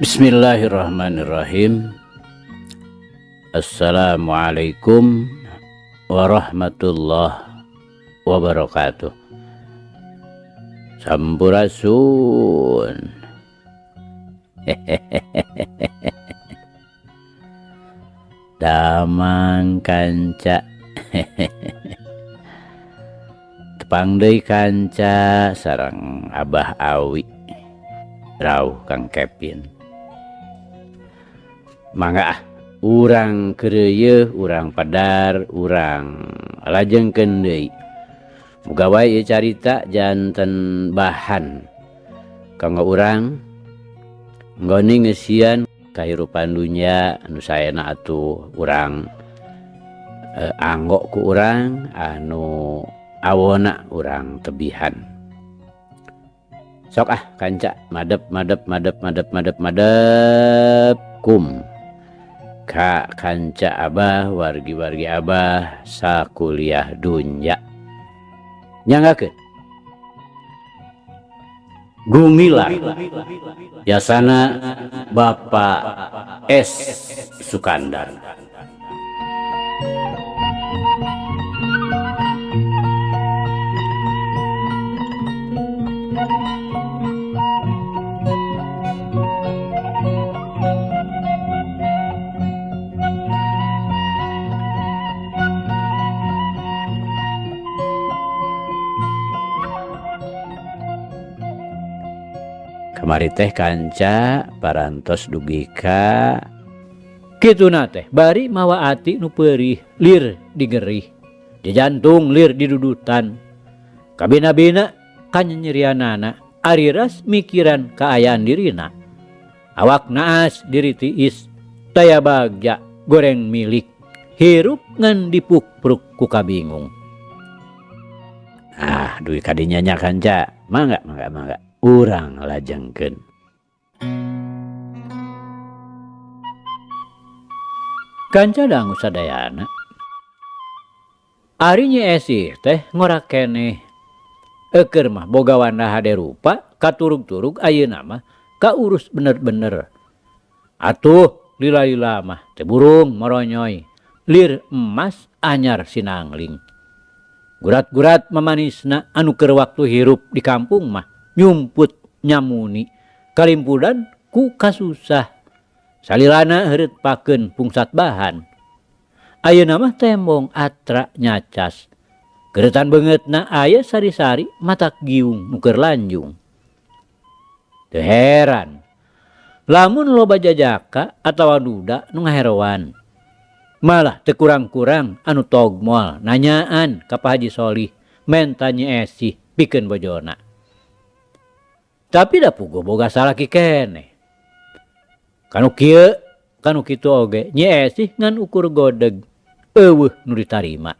Bismillahirrahmanirrahim. Assalamualaikum warahmatullahi wabarakatuh. Sampurasun. Damang kanca. Tepang deui kanca sareng Abah Awi. Rauh Kang Kevin. Mangga ah, urang keureuyeun, urang padar, urang lajengkeun deui. Muga wae ieu carita janten bahan kanggo urang nggoni ngeusian kahirupan dunya anu saena atuh urang anggo ku urang anu awona urang tebihan. Sok ah kanca madep madep madep madep madep madep kum ka kanca abah wargi-wargi abah sakuliah dunya. Nyanggakeun Gumilar Yasana Bapak S Sukandar. Kamari teh kanca parantos dugi ka kituna teh bari mawa ati nu peurih lir digerih di jantung lir didudutan kabina-bina kanyanyerianana ari ras mikiran kaayaan dirina awak naas diri tiis taya bagja goreng milik hirup ngan dipukpruk ku kabingung. Ah dugi kadinya nya kanca mangga mangga mangga urang lajengkeun. Kanca dangu sadayana. Ari Nyi Esih teh ngora keneh. Eukeur mah boga wanda hade rupa katurug-turug ayeuna mah kaurus bener-bener. Atuh lila-lila mah teu burung moronyoy lir emas anyar sinangling. Gurat-gurat mamanisna anu keur waktu hirup di kampung mah nyumput nyamuni kalimpudan ku kasusah. Salilana heureut pakeun pungsat bahan. Ayeuna mah tembong atra nyacas. Geuretan beungeutna aya sari-sari matak giung nu keur lanjung. Teu heran lamun loba jajaka atawa duda nu ngaheroan. Malah teu kurang-kurang anu togmol nanyaan ka Pak Haji Solih menta Nyi Esih pikeun bojona. Tapi da puguh boga salaki keneh. Kanu kieu kanu kitu oge Nyi Esih ngan ukur godeg eueuh nu ditarima.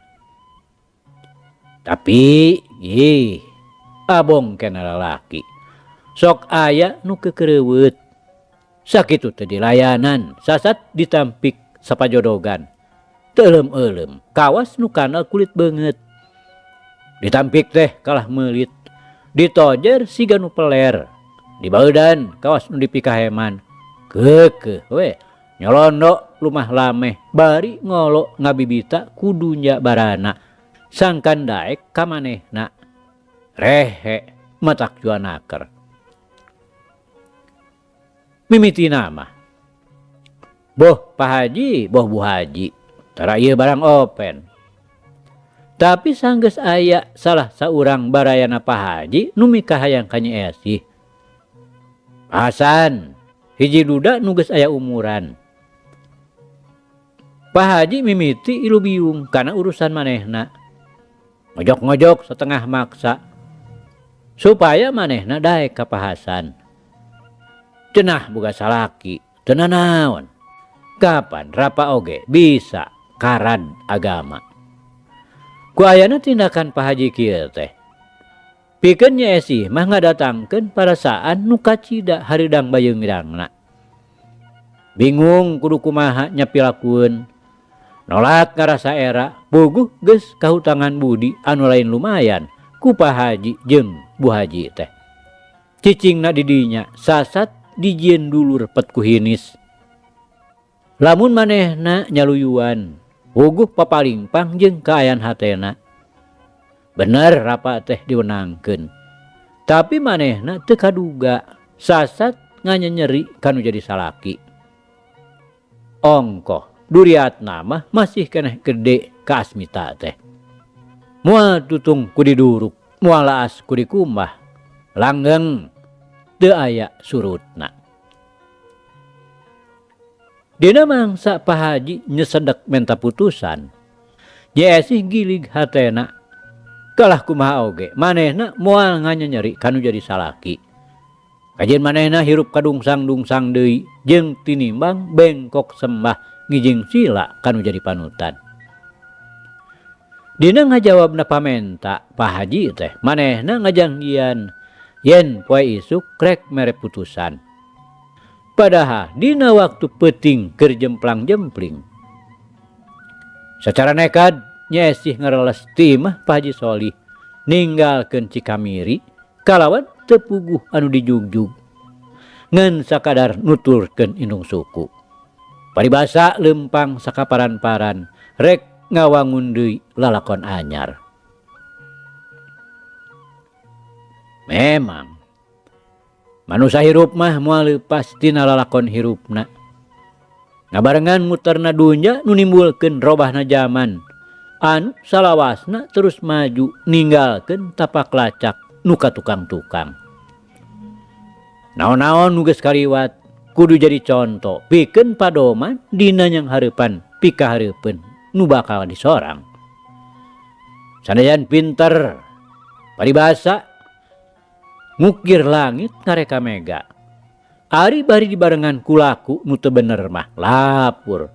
Tapi ih abong keneh lalaki. Sok aya nu kekereuweut. Sakitu teh dilayanan sasat ditampik sapajodogan. Teu euleum-euleum kawas nu kanal kulit beungeut. Ditampik teh kalah meulit. Ditojer siga nu peler. Dibaudan kawas nu dipikaheman. Keukeuh we nyolondo lumah lameh bari ngolo ngabibita ku dunya barana. Sangkan daek ka manehna. Rehe matak jua naker. Mimitina mah. Boh Pak Haji, boh Bu Haji. Tara ieu barang open. Tapi sanggeus aya salah saurang barayana Pak Haji nu mikahayang ka Nyi Esih. Pak Hasan, hiji duda nu geus aya umuran. Pak Haji mimiti ilu biung kana urusan manehna. Ngojok-ngojok setengah maksa supaya manehna daek ka Pak Hasan. Cenah boga salaki, teu nanaon. Kapan rapa oge bisa karad agama. Ku ayana tindakan Pak Haji kieu teh. Pikeun Nyi Esih mah ngadatangkeun parasaan nu kacida hareudang bayeungrangna. Bingung kudu kumaha nyapilakueun. Nolak ngarasa era, puguh geus kahutangan budi anu lain lumayan ku Pak Haji jeung Bu Haji teh. Cicingna di dinya sasat dijieun dulur pet ku hinis. Lamun manehna nyaluyuan, puguh papalingpang jeung kaayaan hatena. Bener Rapa teh diwenangkeun. Tapi manehna teu kaduga sasat nganyenyeri kanu jadi salaki. Ongkoh duriatna mah masih keneh gede ka Asmita teh. Moal tutung ku diduruk, moal laas ku dikumbah. Langgeng teu aya surutna. Dina mangsa Pak Haji nyesedek menta putusan. Nyi Esih gilig hatena. Kalah kumaha oge, manehna moal nganyenyeri kanu jadi salaki. Kajeun manehna hirup kadungsang-dungsang deui jeung tinimbang bengkok sembah ngijing sila kanu jadi panutan. Dina ngajawabna pamenta Pak Haji teh, manehna ngajangjian yen poe isuk rek mere putusan. Padahal dina waktu peuting keur jemplang-jempling. Sacara nekad Nyi Esih ngareles ti imah Pak Haji Solih ninggalkeun Cikamiri kalawan teu puguh anu dijugjug. Ngan sakadar nuturkeun indung suku. Paribasa leumpang sakaparan-paran rek ngawangun deui lalakon anyar. Memang manusa hirup mah moal leupas tina lalakon hirupna. Ngabarengan muterna dunya nu nimbulkeun robahna jaman anu salawasna terus maju ninggalkeun tapak lacak nu ka tukang-tukang. Naon-naon nu geus kaliwat kudu jadi conto pikeun padoman dina nyang hareupan pikahareupeun nu bakal disorang. Sanajan pinter paribasa ngukir langit ngareka mega. Ari bari dibarengan kulaku nu teu bener mah lapur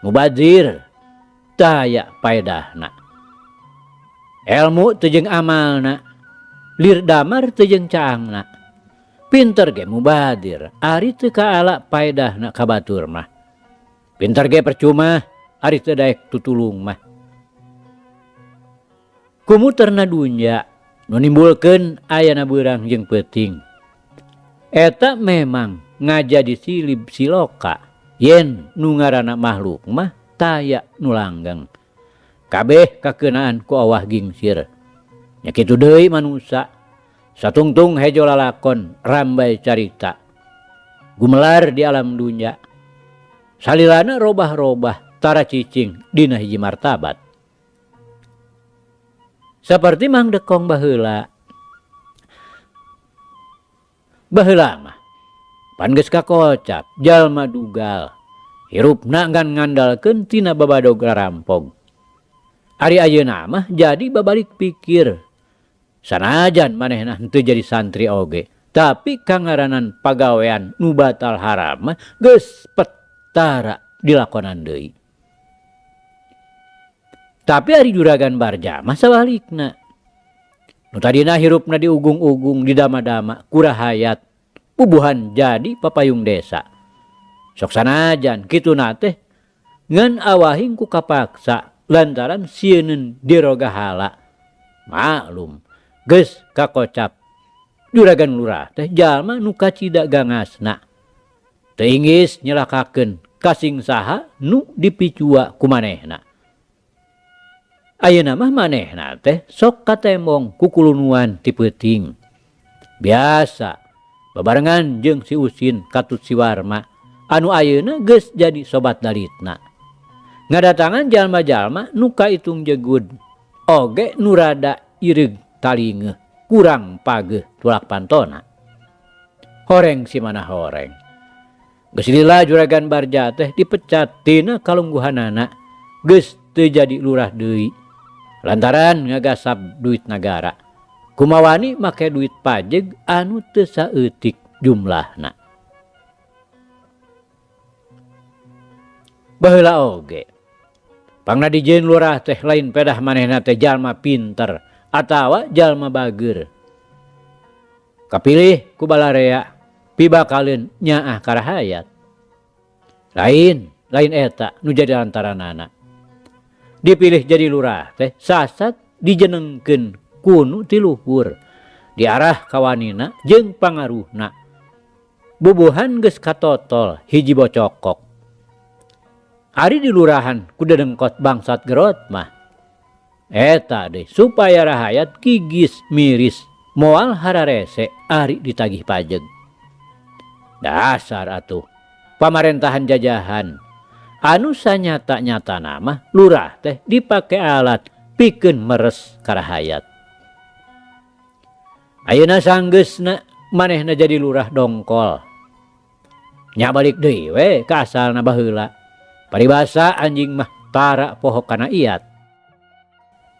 mubazir taya paedahna. Elmu teu jeung amalna, lir damar teu jeung caangna. Pinter ge mubadir, ari teu kaala paedahna ka batur mah. Pinter ge percuma, ari teu daek tutulung mah. Kumuterna dunya nu nimbulkeun ayana beurang jeung peuting. Eta memang ngajadi silib siloka yen nu ngaranna makhluk mah taya nu langgeng. Kabeh kakeunaan ku awah gingsir. Nya kitu deui manusa. Satungtung hejo lalakon rambai carita. Gumelar di alam dunya. Salilana robah-robah tara cicing dina hiji martabat. Saperti Mang Dekong baheula. Baheula mah pan geus kakocap jalma dugal. Hirupna ngan ngandalkeun tina babadog rarampog. Ari ayeuna mah jadi babalik pikir. Sanajan manehna henteu jadi santri oge, tapi kangaranan pagawean nu batal haram mah geus petara dilakonan deui. Tapi ari juragan Barja mah sabalikna. Nu tadina hirupna diugung-ugung didama-dama kurahayat, bubuhan jadi papayung desa. Sok sanajan kituna teh ngan awahing ku kapaksa lantaran sieuneun dirogahala. Maklum geus kakocap juragan lurah teh jalma nu kacida gangasna. Teu inggis nyelakakeun kasing saha nu dipicua ku manehna. Ayeuna mah manehna teh sok katembong ku kulunuan ti peuting. Biasa babarengan jeung si Usin katut si Warma anu ayeuna geus jadi sobat dalitna. Ngadatangan jalma-jalma nu kaitung jegud oge nu rada ireug talingeuh kurang pageuh tulak pantona. Horeng si mana horeng. Geus lila juragan Barja teh dipecat tina kalungguhanana geus teu jadi lurah deui. Lantaran ngagasab duit nagara. Kumawani make duit pajeg anu teu saeutik jumlahna. Baheula oge. Pangna dijieun lurah teh lain pedah manehna teh jalma pinter atawa jalma bageur. Kapilih ku balarea pibakaleun nyaah karahayat. Lain, lain eta nu jadi lantaranana. Dipilih jadi lurah teh sasat dijenengkeun kunu ti luhur, diarah kawanina jeung pangaruhna. Bubuhan geus katotol hiji bocokok. Ari di lurahan ku dedengkot bangsat gerot mah. Eta deh supaya rahayat gigis miris moal hararese ari ditagih pajeg. Dasar atuh pamarentahan jajahan anu sanyata-nyatana mah lurah teh dipake alat pikeun meres ka rahayat. Ayeuna sanggeusna manehna jadi lurah dongkol. Nya balik deui we ka asalna baheula. Paribasa anjing mah tara poho kana iat.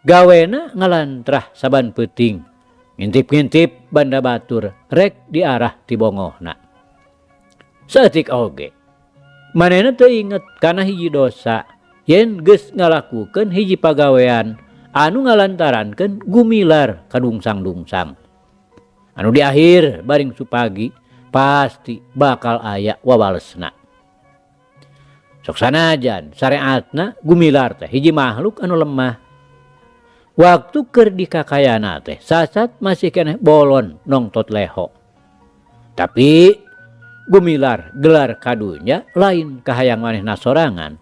Gawena ngalantrah saban peuting, ngintip-ngintip banda batur rek diarah ti bongohna. Saeutik oge, manehna teu inget kana hiji dosa yen geus ngalakukeun hiji pagawean anu ngalantarankeun gumilar kadungsang-dungsang. Anu di akhir baring supagi pasti bakal aya wawalesna. Sok sanajan sareatna gumilar teh hiji makhluk anu lemah. Waktu keur dikakayana teh sasat masih keneh bolon nongtot leho. Tapi gumilar gelar kadunya lain kahayang manehna sorangan.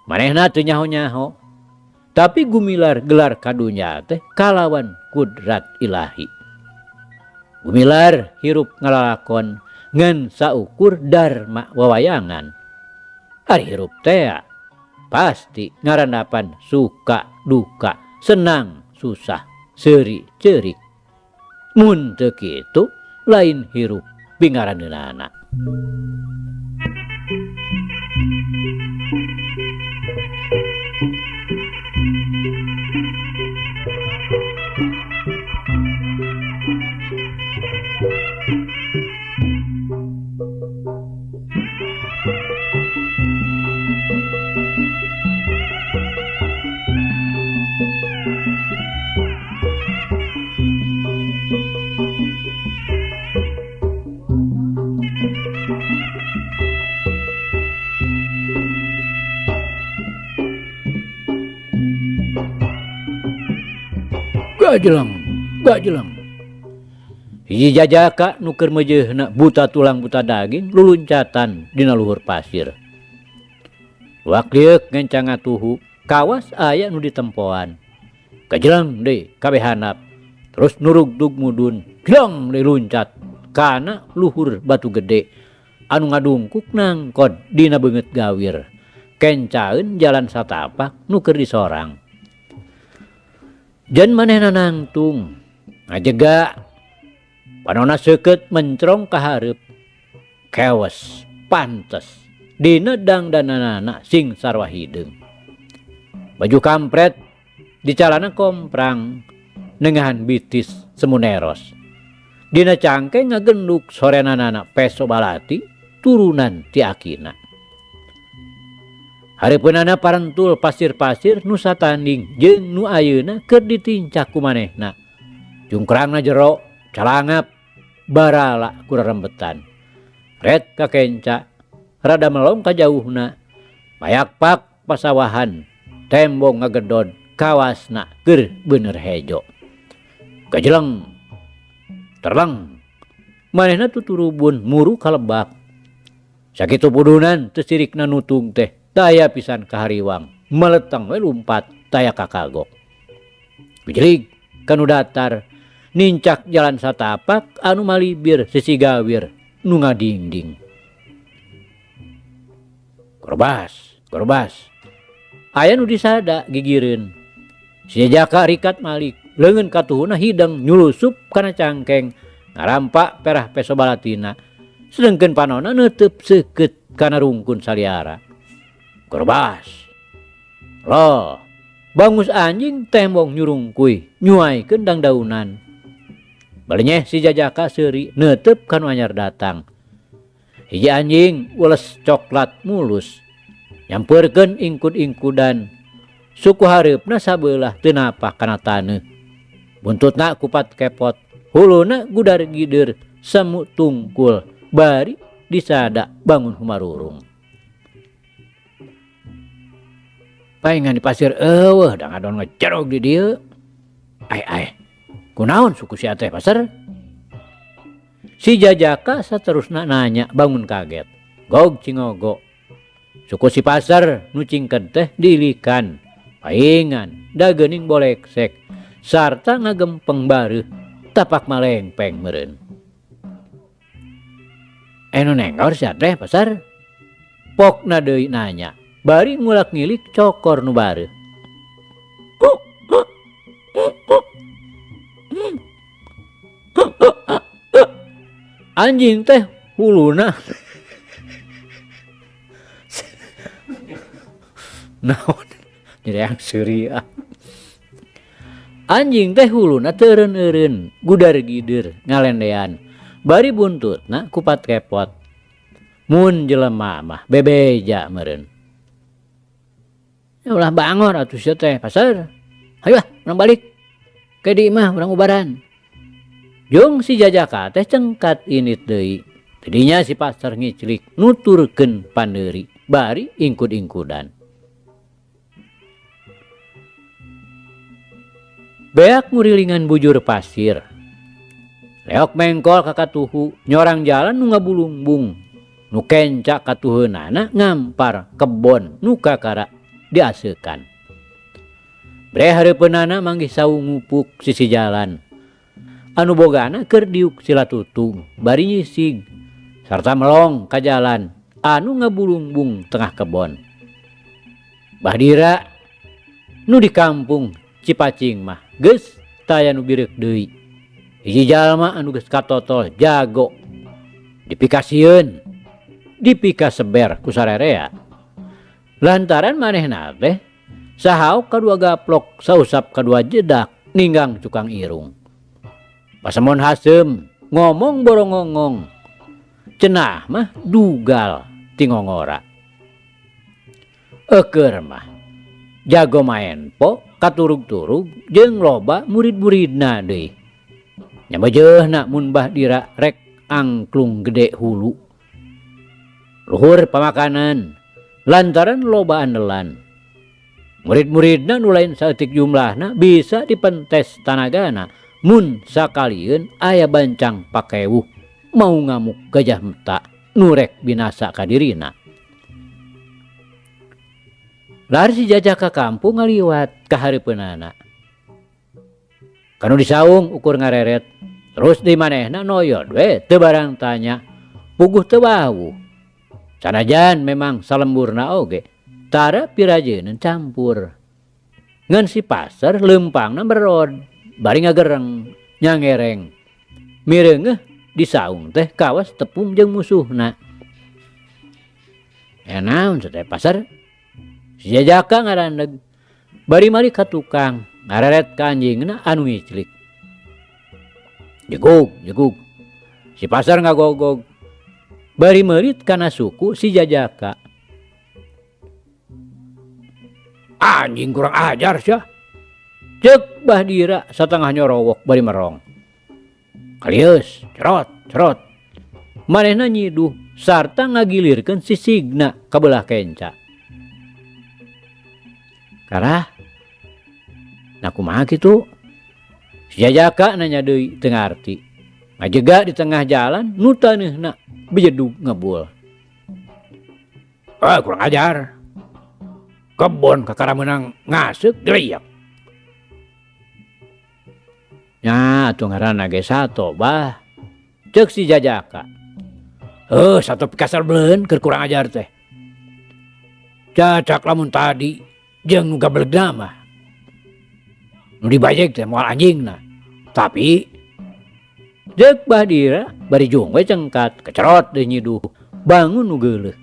Manehna teu nyaho-nyaho. Tapi gumilar gelar kadunya teh kalawan kudrat ilahi. Gumilar hirup ngalalakon ngan saukur dharma wawayangan. Ari hirup tea pasti ngarandapan suka duka, senang susah, seuri ceurik. Mun teu kitu lain hirup pingaraneunana. Gajeleng, gajeleng. Hiji jajaka nu keur meujeuhna buta tulang buta daging luluncatan dina luhur pasir. Luak lieuk ngencang ngatuhu, kawas aya nu ditempoan. Gajeleng deui kabeh handap, terus nurugdug mudun, jeleng deui luncat kana luhur batu gede anu ngadungkuk nangkod dina beungeut gawir. Kencaeun jalan satapak nu keur disorang. Jan manehna nangtung ngajega panona seukeut mencrong ka hareup. Kewes pantes dina dangdananana sing sarwa hideung. Baju kampret dicalana komprang nengahan bitis semuneros. Dina cangke ngagenduk sorenanana peso balati turunan ti akina. Hareupeunana parentul pasir-pasir nu satanding jeung nu ayeuna keur ditincak ku manehna. Jungkrangna jero, calangap, barala ku rerembetan. Ret kakenca, rada melong ka jauhna. Mayakpak pasawahan, tembong ngagedod, kawasna keur bener hejo. Gajeleng, terleng, manehna tuturubun muru kalebak. Sakitu pudunan teu sirikna nutung teh. Daya pisan kahariwang, meleteng we lumpat taya kakagok. Gejelig kanu datar, nincak jalan satapak anu malibir sisi gawir nu ngadingding. Korbas, korbas. Aya nu disada gigireun. Si jajaka rikat malik, leungeun katuhuna hideng nyulusup kana cangkeng, ngarampak perah peso balatina. Sedengkeun panona neuteub seukeut kana rungkun saliara. Korbas. Loh, bangus anjing tembong nyurungkuy, nyuaikeun dangdaunan. Balenyeh si jajaka seuri neuteub kanu anyar datang. Hiji anjing ules coklat mulus, nyampeurkeun ingkud-ingkudan. Suku hareupna sabelah teu napak kana taneuh. Buntutna kupat kepot, huluna gudar gider, semu tungkul, bari disada bangun humarurung. Paingan di pasir eueuh da ngadon ngejerog di dieu. Ai ai. Kunaon suku sia teh pasar? Si Jajaka saterusna nanya bangun kaget. Gog cingogo. Suku si pasar nu cingked teh diilikan. Paingan dageuning boleksek sarta ngagempeng bareuh tapak malengpeng meureun. Nu nengor sia teh pasar? Pokna deui nanya bari ngulak-ngilik cokor nu bareuh. Anjing teh huluna. Naon? Jadi yang seuri ah. Anjing teh huluna teu eureun-eureun, gudar gidir ngalendean. Bari buntutna kupat kepot. Mun jelema mah bebeja meureun. Ya ulah bangor atuh sia teh pasar. Hayu ah, urang balik. Ke di imah urang ubaran. Jung si Jajaka teh cengkat init deui. Tidinya si pasar ngiclik nuturkeun pandeuri bari ingkud-ingkudan. Beak ngurilingan bujur pasir. Leok mengkol ka katuhu nyorang jalan nu ngabulungbung. Nu kenca katuheunana ngampar kebon nu kakara diaseukan. Bre hareupeunana manggih saung ngupuk sisi jalan. Anu bogana keur diuk silatutung bari nyisig sarta melong ka jalan anu ngabulungbung tengah kebon. Bahdira nu di kampung Cipacing mah geus taya nu bireuk deui. Hiji jalma anu geus katotol jago dipikasieun dipikaseber ku sarerea. Lantaran manehna teh sahaok kadua gaplok sausap kadua jedak ninggang cukang irung. Pasemon haseum ngomong borongongong cenah mah dugal tingongora. Eukeur mah jago maen po katurug-turug jeung loba murid-muridna deui. Nya beujeuna mun Bah Dira rek angklung gede hulu. Luhur pamakanan lantaran loba andelan. Murid-muridna nu lain saeutik jumlahna bisa dipentes tanagana mun sakalieun aya bancang pakewuh mau ngamuk gajah meta nu rek binasa ka dirina. Lar si Jajaka kampung ngaliwat ka hareupeunana. Kanu disaung ukur ngareret, terus di manehna noyod we teu barang tanya, puguh teu wawuh. Sanajan memang salemburna oge, tara pirajeuneun campur. Ngan si pasar leumpangna merod, bari ngagereng, nyangereng. Mireungeuh disaung teh kawas tepung jeung musuhna. Naon teh pasar? Si Jajaka ngarandeg, bari mari ka tukang, ngareret ka anjingna anu ngiclik. Jegug, jegug. Si pasar ngagogog. Bari meurit kana suku si Jajaka. Anjing kurang ajar sia. Ceuk Bah Dira satengah nyorowok bari merong. Kalieus, cerot, cerot. Manehna nyiduh sarta ngagilirkeun sisigna ka belah kenca. Karah, nah kumaha kitu? Si Jajaka nanya deui teu ngarti. Ngajega di tengah jalan nu taneuhna bejedug ngebul. Ah, kurang ajar. Kebon kakara meunang ngaseuk diriak. Nya atuh ngaranna ge sato bah. Ceuk si Jajaka. Heuh, sato pikasar beuleun keur kurang ajar teh. Cacak lamun tadi jeung nu gabelegna mah. Nu dibajeg teh moal anjingna. Tapi Jeuk Bah Dira bari jung we cengkat kecerot deui nyiduh bangun nu geuleuh.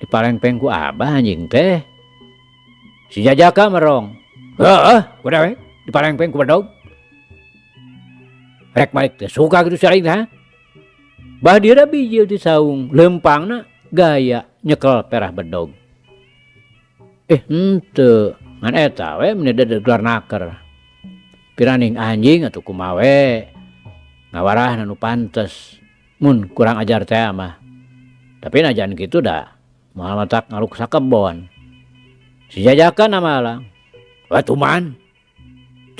Dipalengpeng ku abah anjing teh. Si Jajaka merong. Heeh, ku dewek dipalengpeng ku bedog. Rek balik teh suka kitu saring teh. Bah Dira bijil ti saung leumpangna gaya nyekel perah bedog. Henteu ngan eta we meni dedegelar naker. Piraning anjing atuh kumaha we ngawarahna nu pantes mun kurang ajar teh mah. Tapi najan kitu da moal matak ngaruksak kebon. Si Jajaka namalang. Wah tuman.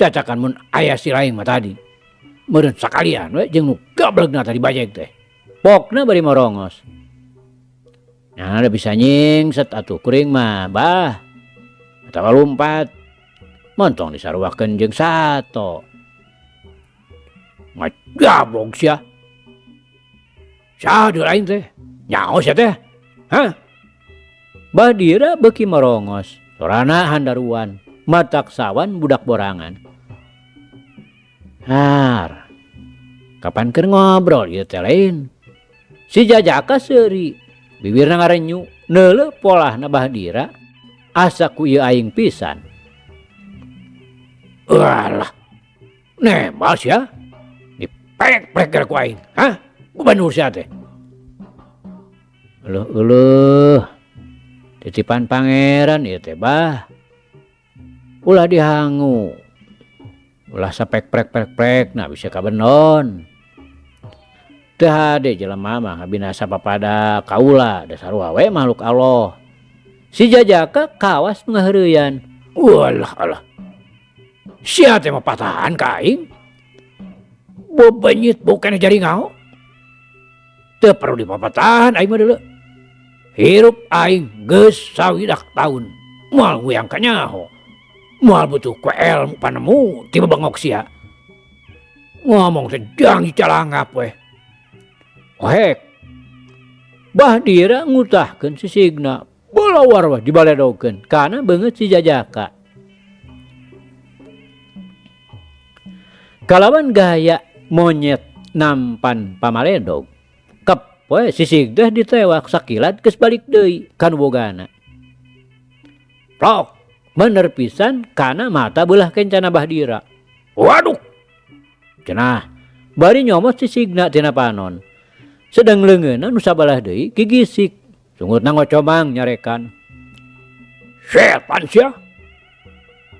Cacakan mun aya si laing mah tadi. Meureun sakalian we jeung nu gablegna tadi bajeg teh. Pokna bari morongos. Nah, da bisa nyingset atuh kuring mah, bah. Atawa lumpat. Montong disaruakeun jeung sato. Ngajablog sia. Saha deui aing teh? Nyaho sia teh? Hah? Badira beuki morongos, sorana handaruan, matak sawan budak borangan. Har. Kapan keur ngobrol ieu teh lain? Si Jajaka seuri, bibirna ngarenyu, neuleuh polahna Bahdira, asa ku ieu aing pisan. Alah, nembal sia. Diprek-prek gara ku aing. Hah? Gubernur sia teh. Euleuh euleuh. Titipan pangeran ieu teh bah. Ulah dihangu. Ulah sapek-prek-prek-prek nah bisa kabenon. Teu hade jelema mah ngabinasa papada kaula da sarua we makhluk Allah. Si Jajaka kawas nu ngaheureuyan. Walah alah. Sia teh mah patahan ka aing. Bebenyit bau keneh jaringao. Teu perlu dipapatahan aing mah deuleu. Hirup aing geus sawidak taun. Moal nguyang kanyaho. Moal butuh ku elmu panemu ti bebengok sia. Ngomong teh jang calangap weh. Hek. Bahdira ngutahkeun sisigna. Bolawar weh dibaledokeun kana beungeut si Jajaka. Kalawan gaya monyet nampan pamaledog. Kep we sisig teh ditewak sakilat geus balik deui ka nu bogana. Plok bener pisan kana mata beulah kencana Bahdira. Waduh. Cenah bari nyomot sisigna tina panon. Sedang leungeunna nu sabalah deui gigisik. Sungutna ngocomang nyarekan. Setan sia.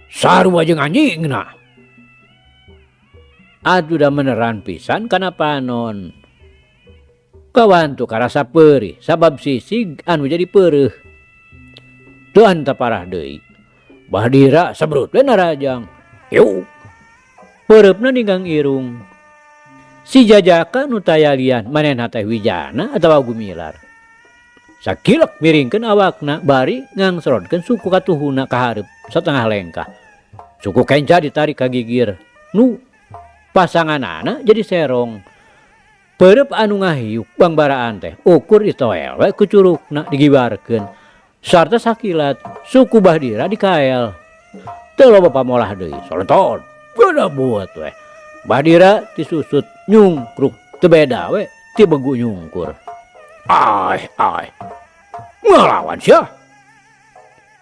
Sarua jeung anjingna. Aduh da meneran pisan kana panon. Kawantu karasa peurih sabab sisig anu jadi peureuh. Teu anta parah deui. Bahdira sebrut we narajang. Yuk. Peureupna ninggang irung. Si Jajaka nu tayalian manehna teh Wijana atawa Gumilar. Sakilek miringkeun awakna bari ngangsrodkeun suku katuhuna ka hareup satengah lengkah. Suku kenca ditarik ka gigir. Nu pasanganana jadi serong. Peureub anu ngahiuk bangbaraan teh ukur ditoel we ku curugna digibarkeun. Sarta sakilat suku Bahdira dikael. Teu loba pamolah deui solenton. Geuna buat we. Bahdira disusut nyungkruk teu beda we ti begu nyungkur. Ai ai. Ngalawan sia.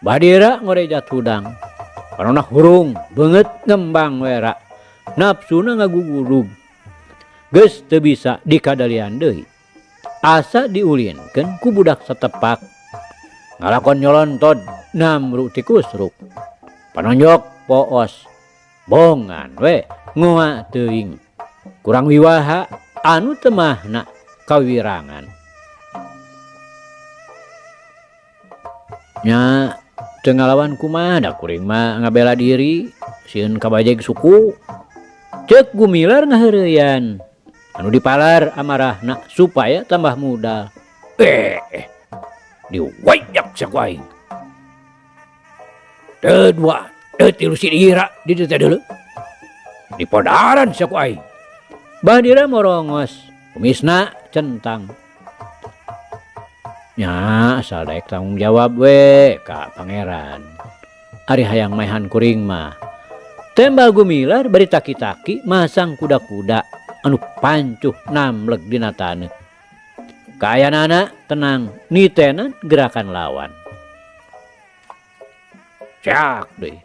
Bahdira ngorejat hudang. Panonna hurung beungeut ngembang wera. Nafsuna ngagugudug. Geus teu bisa dikadalian deui. Asa diulinkeun ku budak satepak. Ngalakon nyolontod namru ti kusruk. Panonjok poos. Bongan we ngoa teuing. Kurang wiwaha anu teu mahna kawirangan. Nya teu ngalawan kumaha da kuring mah ngabela diri sieun kabajeg suku. Ceuk Gumilar ngaheureuyan. Anu dipalar amarahna supaya tambah modal. Diwajak sia ku aing. Teu dua, teu tilu si Dira di dieu teh deuleu. Dipodaran sia ku aing. Bahdira morongos, kumisna centang. Nya asal daek tanggung jawab we ka pangeran. Ari hayang maehan kuring mah. Tembal Gumilar bari taki-taki masang kuda-kuda anu pancuh namleg dina taneuh. Kaayanana tenang nitenan gerakan lawan. Cak deui.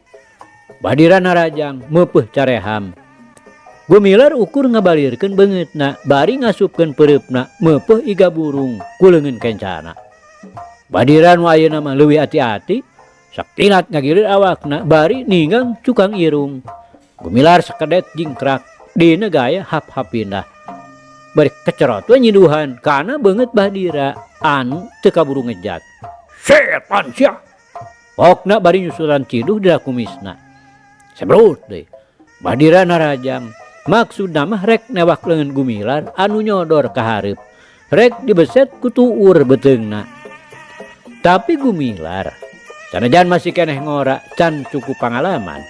Bahdira narajang meupeuh careham. Gumilar ukur ngabalirkeun beungeutna bari ngasupkeun peureupna meupeuh iga burung ku leungeun kencana. Bahdira nu ayeuna mah leuwih ati-ati sakilat ngagilir awakna bari ninggang cukang irung. Gumilar sakedet jingkrak dina gaya hap-hap pindah. Bari kecerot we nyiduhan kana beungeut Bahdira anu teu kaburu ngejat. Setan sia. Pokna bari nyusulan ciduh dina kumisna. Sebrut deui. Badira narajang. Maksudna mah rek newak leungeun Gumilar anu nyodor ka hareup. Rek dibeset ku tuur beuteungna. Tapi Gumilar sanajan masih keneh ngora can cukup pangalaman.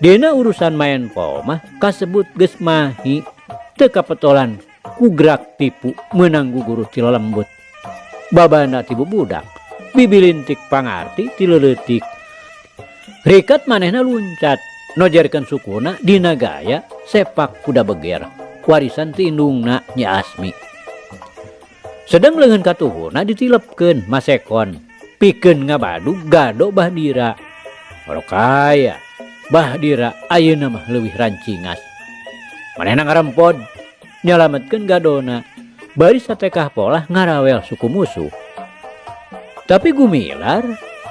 Dina urusan maen pol mah kasebut geus mahi teu kapetolan ku gerak tipu meunang guguru ti lelembut. Babana ti bubudak, bibilintik pangarti ti leuleutik. Rikat manehna luncat nojerkeun sukuna dina gaya sepak kuda beger warisan ti indungna Nyi Asmi. Sedeng leungeun katuhurna ditilepkeun masekon pikeun ngabadug gado Bahdira. Orokaya Bahdira ayeuna mah leuwih rancingas. Manehna ngarempod nyalametkeun gadona bari satekah polah ngarawel suku musuh. Tapi Gumilar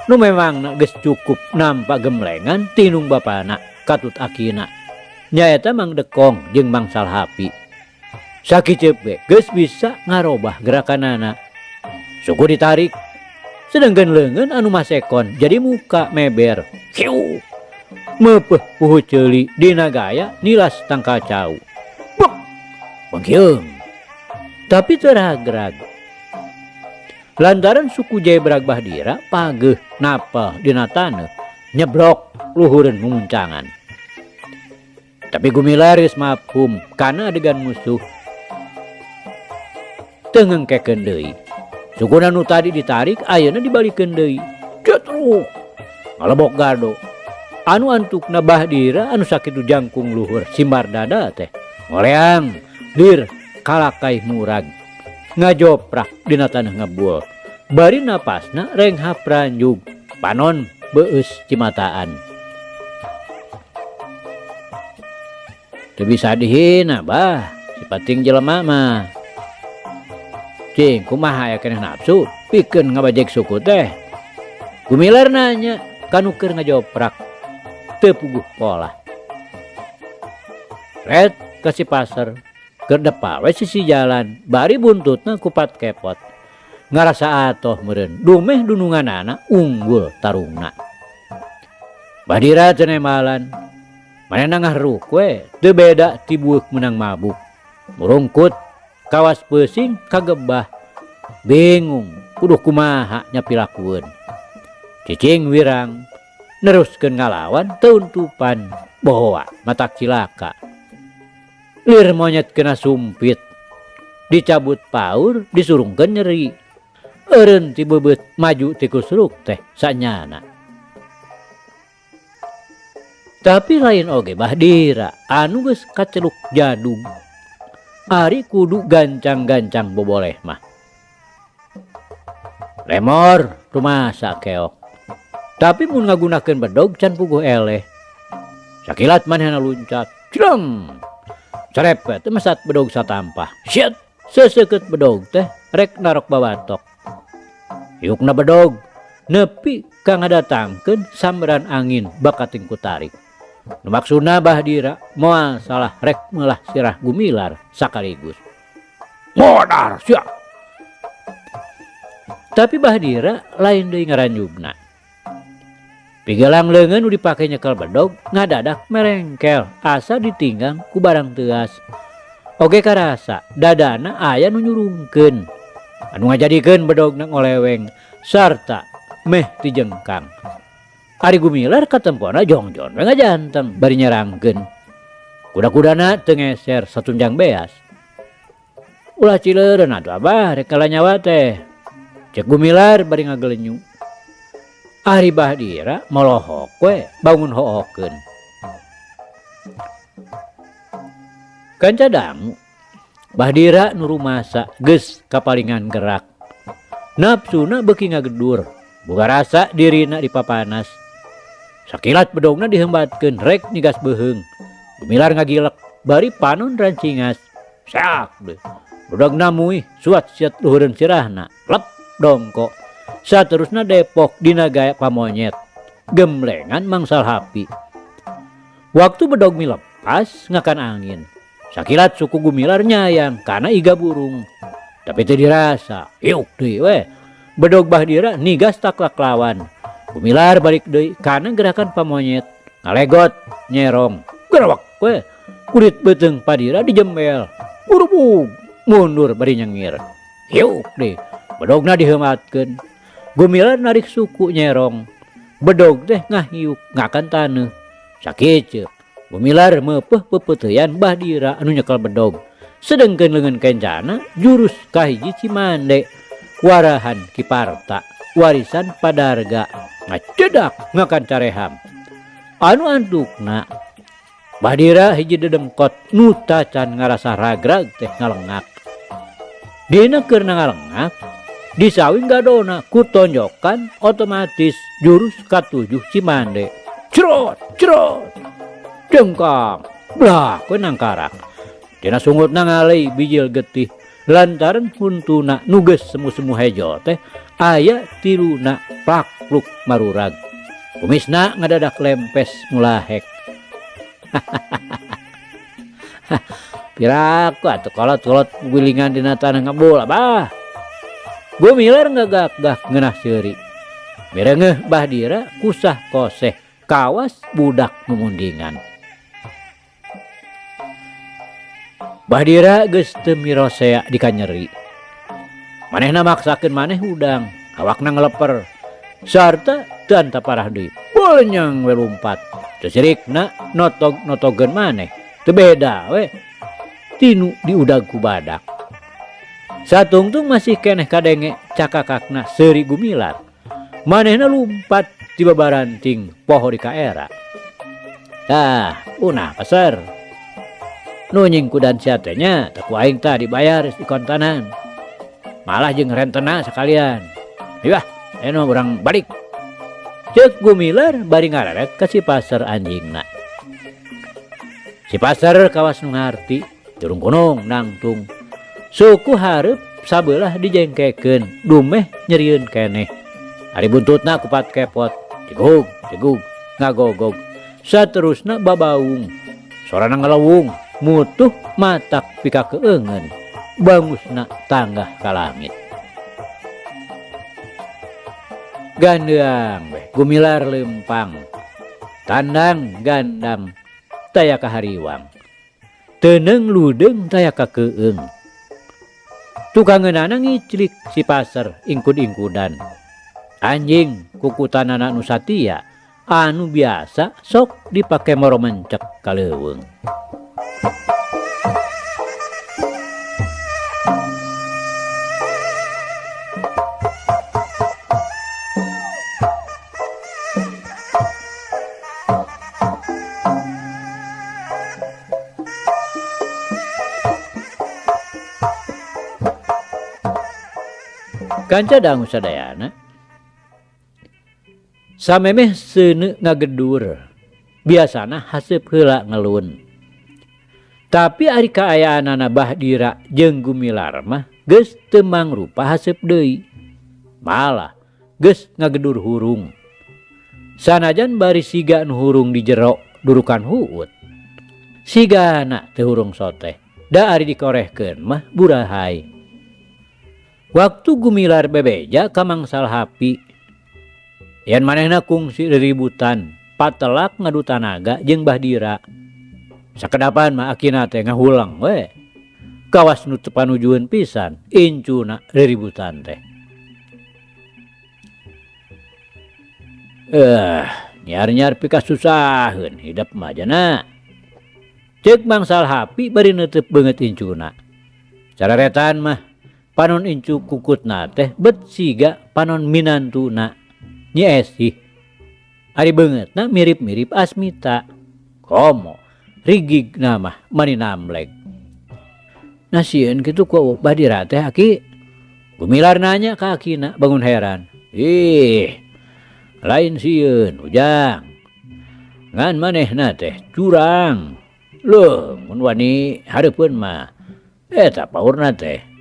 nu memangna geus cukup nampa gemlengan ti indung bapana katut akina nyaeta Mang Dekong jeung Mang Salhapi. Sakiceup ge geus bisa ngarobah gerakanana. Suku ditarik sedengkeun leungeun anu masekon jadi muka meber. Hiu! Meupeuh puhu ceuli dina gaya nilas tangkal cau. Bek! Bengkeung. Tapi teu ragrag. Lantaran suku Jebrag Bahdira pageuh napel dina taneuh nyeblok luhureun mumuncangan. Tapi Gumilar geus mafhum kana adegan musuh. Teu ngengkekeun deui. Sukuna nu tadi ditarik ayeuna dibalikeun deui. Cetruk! Ngalebok gado. Anu antukna Bahdira anu sakitu jangkung luhur simbar dada teh ngoleang lir kalakai murag ngajoprak dina taneuh ngebul. Bari napasna renghap ranjug panon beueus cimataan. Teu bisa dihina bah, si pating jelema mah. Cing kumaha aya keneh nafsu pikeun ngabajek suku teh. Gumilar nanya kanu keur ngajoprak teu puguh polah. Red ka si pasar keur depa we sisi jalan bari buntutna kupat kepot. Ngarasa atoh meureun dumeh dununganana unggul tarungna. Badira teu nembalan manehna ngahruk we teu beda ti bueuk meunang mabuk. Murungkut kawas peuting kagebah bingung kudu kumaha nyapilakueun. Cicing wirang neruskeun ngalawan teu untupan bohoa matak cilaka. Lir monyet kena sumpit dicabut paur disurungkeun nyeri. Eureun ti beubeut maju ti kusruk teh sanyana. Tapi lain oge Bahdira anu geus kaceluk jadug. Ari kudu gancang-gancang boboleh mah. Lemor rumasa keok. Tapi mun ngagunakeun bedog can puguh eleh. Sakilat manehna luncat. Jreng! Carepet teh mesat bedog satampah. Siet! Seseukeut bedog teh rek narok babatok. Hiukna bedog nepi ka ngadatangkeun sambaran angin bakating ku tarik. Nu maksudna Bahdira moal salah rek meulah sirah Gumilar sakaligus. Modar sia. Tapi Bahdira lain deui ngaranjugna. Pigelang leungeun nu dipake nyekel bedog ngadadak merengkel asa ditinggang ku barang teuas. Oge karasa dadana aya nu nyurungkeun. Anu ngajadikeun bedogna ngoleweng sarta meh tijengkang. Ari Gumilar katempona jongjon we ngajanteng bari nyerangkeun. Kuda-kudana teu ngeser satunjang beas. Ulah cileureun atuh abah rek kalah nyawa teh. Cek Gumilar bari ngagelenyu. Ari Bahdira molohok we bangun hookeun. Kanca dangu Bahdira nu rumasa geus kapalingan gerak. Nafsuna beuki ngagedur, boga rasa dirina dipapanas. Sakilat bedogna dihembatkeun rek nigas beuheung. Gumilar ngagilek bari panon rancingas. Seak deui. Bedogna muih suat siat luhureun sirahna. Lep dongko. Saterusna depok dina gaya pamonyet. Gemblengan mangsal hapi. Waktu bedog milepas ngakan angin. Sakilat suku Gumilar nyayang kana iga burung. Tapi teu dirasa. Hiuk deui we. Bedog Bahdira nigas taklak lawan. Gumilar balik deui kana gerakan pamonyet. Ngalegot nyerong. Gerawak we kulit beuteung Padira dijembel. Gurubug mundur bari nyengir. Hiuk deui bedogna diheumatkeun. Gumilar narik suku nyerong. Bedog teh ngahiuk ngakan taneuh. Sakiceup Gumilar meupeuh peupeuteuyan Bahdira anu nyekel bedog. Sedengkeun leungeun kencana jurus kahiji Cimande warahan Kiparta warisan Padarga ngacedak ngakan careham. Anu antukna Bahdira hiji dedengkot nu tacan ngarasa ragrag teh ngalengak. Dina keur ngalengak disawing gadona ku tonjokan otomatis jurus katujuh Cimande. Cerot cerot jengkang blak we nangkarak. Dina sungutna ngalei bijil getih lantaran huntuna nu geus semu-semu hejo teh aya tiluna plakluk marurag. Kumisna ngadadak lempes mulahek. Piraku atuh kolot-kolot gulingan dina tanah ngebul abah. Gumilar ngagak-gak ngeunah seuri. Mireungeuh Bahdira kusah koseh kawas budak mumundingan. Bahdira geus teu mirosea dikanyeri. Manehna maksakeun maneh hudang, awakna ngeleper. Sarta teu antaparah deui. Bolenyang we lumpat. Teu sirikna notog-notogeun maneh. Teu beda we tinu diudag ku badak. Satungtung masih keneh kadenge cakakakna seuri Gumilar. Manehna lumpat ti babaranting poho di kaera. Tah, punah pasar. Nu nyingkudan sia teh nya teh ku aing tah dibayar di kontanan. Malah jeung rentena sakalian. Hayu ah, ayeuna urang balik. Ceuk Gumilar bari ngareret ka si pasar anjingna. Si pasar kawas nu ngarti, turung gunung nangtung. Suku hareup sabelah dijengkekeun, dumeh nyerieun keneh. Ari buntutna kupat kepot, jegug jegug ngagogog. Saterusna babaung, sorana ngalewung, mutuh matak pikakeungeun. Bangusna tanggah ka langit. Gandeang weh Gumilar leumpang, tandang gandang taya kahariwang. Teuneung ludeung taya kakeung. Tukangeunana ngiclik si pasar ingkud-ingkudan. Anjing kukutanana nu satia anu biasa sok dipake moromencek ka leuweung. Kanca dangu sadayana samemeh seuneu ngagedur biasana haseup heula ngelun. Tapi ari kaayaanana Bahdira jeung Gumilar mah geus teu mangrupa haseup deui. Malah geus ngagedur hurung. Sanajan bari siga nu hurung di jero durukan huut. Sigana teu hurung soteh, da ari dikorehkeun mah burahai. Waktu Gumilar bebeja ka Mang Salhapi, yen manehna kungsi riributan, patelak ngadu tanaga jeung Bahdira. Sakedapan mah akina teh ngahulang we. Kawas nu teu panujueun pisan incuna riributan teh. Nyar-nyar pikasusaheun hidep mah jana. Ceuk Mang Salhapi bari neuteub beungeut incuna. Cararetan mah panon incu kukutna teh bet siga panon minantuna Nyi Esih. Ari beungeutna mirip-mirip Asmita. Komo rigigna mah mani namleg. Nah sieun kitu ku Bahdira teh aki. Gumilar nanya ka akina bangun heran. Ih, lain sieun ujang. Ngan manehna teh curang. Leuh mun wani hareupeun mah eta paurna teh.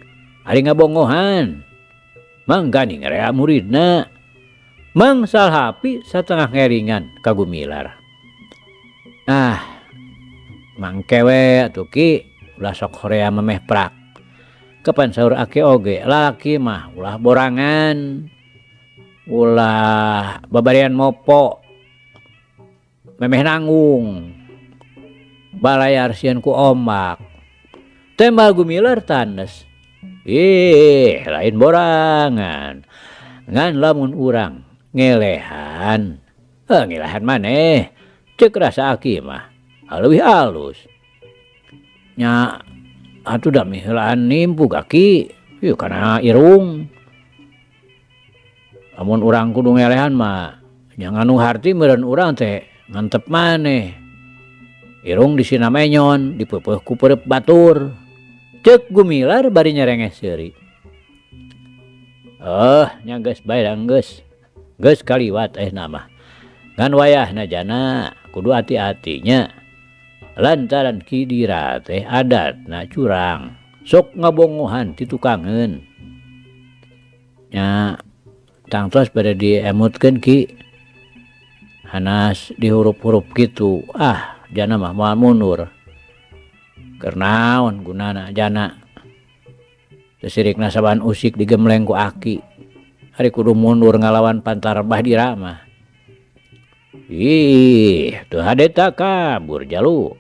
Ari ngabongohan. Mangga rea muridna. Mang Salhapi satengah ngeringan ka Gumilar. Ah, mangke we atuh ki ulah sok horea memeh prak. Kapan saur aki oge lalaki mah ulah borangan. Ulah babarian mopo. Memeh nanggung. Balayar sieun ku ombak. Tembal Gumilar tanes. Ih, lain borangan. Ngan lamun urang ngelehan, ngelehan maneh, cek rasa aki mah leuwih alus. Nya atuh da miheulaan nimpug aki, ieu kana irung. Lamun urang kudu ngelehan mah nya nganu harti meureun urang teh ngantep maneh. Irung disina menyon dipeupeuh ku peureup batur. Cek Gumilar bari nyerengeh seuri. Oh, nya geus bae da geus. Geus kaliwat ayeuna mah. Ngan wayahna jana kudu hati-hati nya. Lantaran Ki Dira teh adatna curang, sok ngabongohan ti tukangeun. Nya tangtos bade diemutkeun Ki. Hanas dihurup-hurup kitu. Ah, jana mah moal mundur. Keur naon gunana jana. Teu sirikna saban usik digemleng ku aki. Ari kudu mundur ngalawan Pantar Bahdira mah. Ih, teu hade takabur jalu.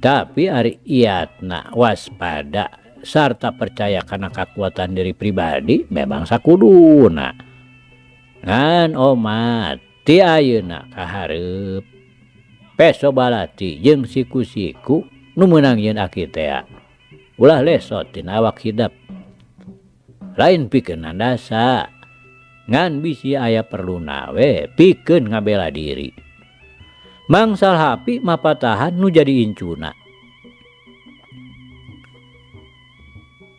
Tapi ari iatna waspada sarta percaya kana kakuatan diri pribadi memang sakuduna. Ngan omat ti ayeuna ka hareup peso balati jeung siku-siku nu meunang yeun aki tea. Ulah lesot tina awak hidep. Lain pikeun nandasa. Ngan bisi aya perluna we pikeun ngabela diri. Mangsal hapi mapatahan nu jadi incuna.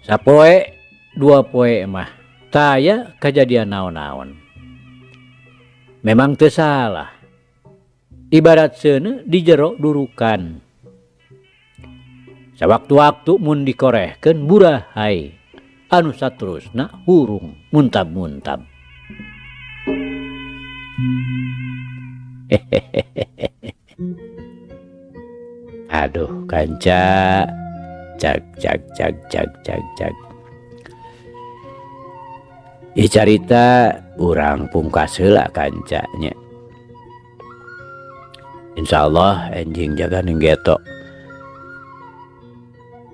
Sapoe dua poe mah taya kajadian naon-naon. Memang teu salah. Ibarat seuneu di jero durukan. Sawaktu-waktu mun dikorehkeun burahai anu saterusna hurung muntab-muntab. Aduh kanca, cag cag cag cag cag cag. Ieu carita urang pungkas heula kanca nya. Insyaallah enjing jaga ning geto.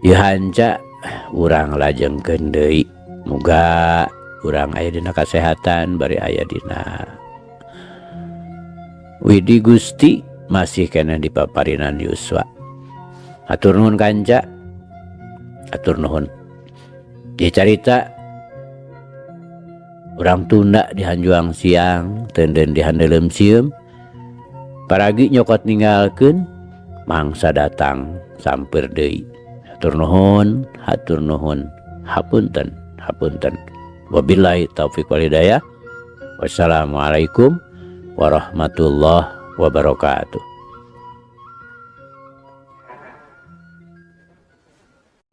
Ieu hanca urang lajengkeun deui. Muga urang aya dina kasehatan bari aya dina Widi Gusti masih keneh di paparinan yuswa. Hatur nuhun kanca. Hatur nuhun. Ieu carita urang tunda di hanjuang siang, teunden di handeuleum sieum. Paragi nyokot ninggalkeun mangsa datang samper deui. Hatur nuhun, hatur nuhun. Hapunten, hapunten. Wabillahi taufik wal hidayah. Wassalamualaikum warahmatullahi wabarakatuh.